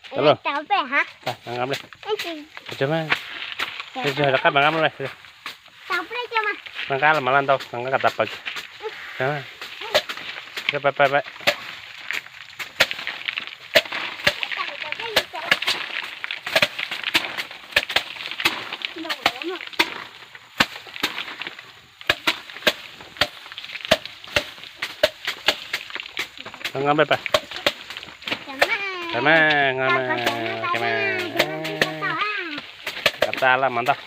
Tau lawm. Nqa nqa li. Rov qab mas nqa li. Nqa nqa los mas laj ntau, nqa nqa kom tas pawg. Pab pab pab. Nqa nqa pab pab. Pab mas nqa mas, pab mas. Kom tas laj mas ntau.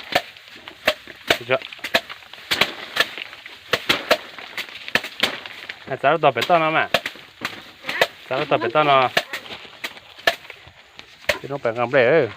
Txav lub tog pem toj no mas. Txav lub tog pem toj no. Tib lub pem nqa nplej.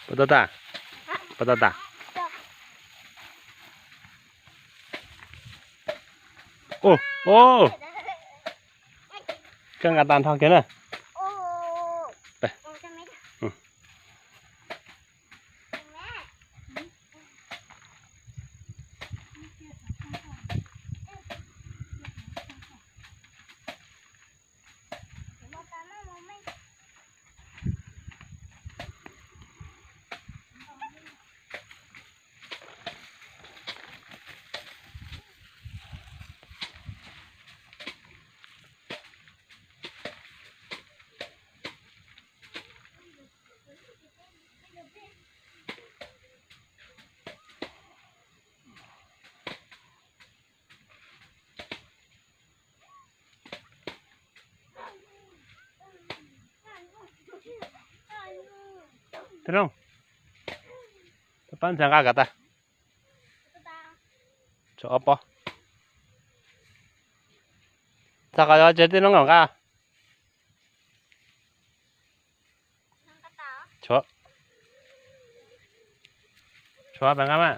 Puas tau tas? Puas tau tas? Ua, ua, koj nqa tas nrho kiag na. Tij Looj, pab ntxhais nqa kom tas. Tshuav ob pob. Txog qhov tsev Tij Looj kom nqa. Tshuav. Tshuav pab nqa mas.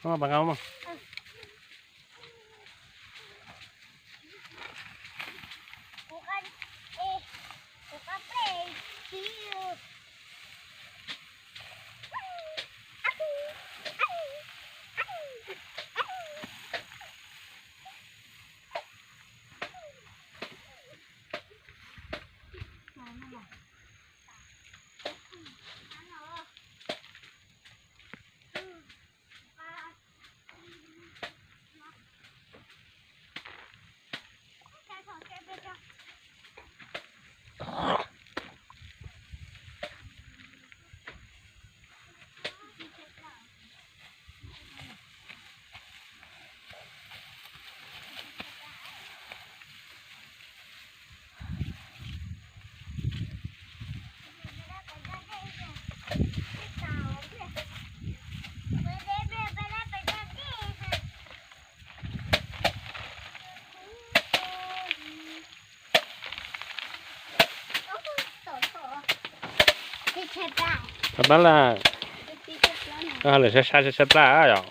Pab nqa mas. Tau pab lawm. Lawm sai sai sai plab yom.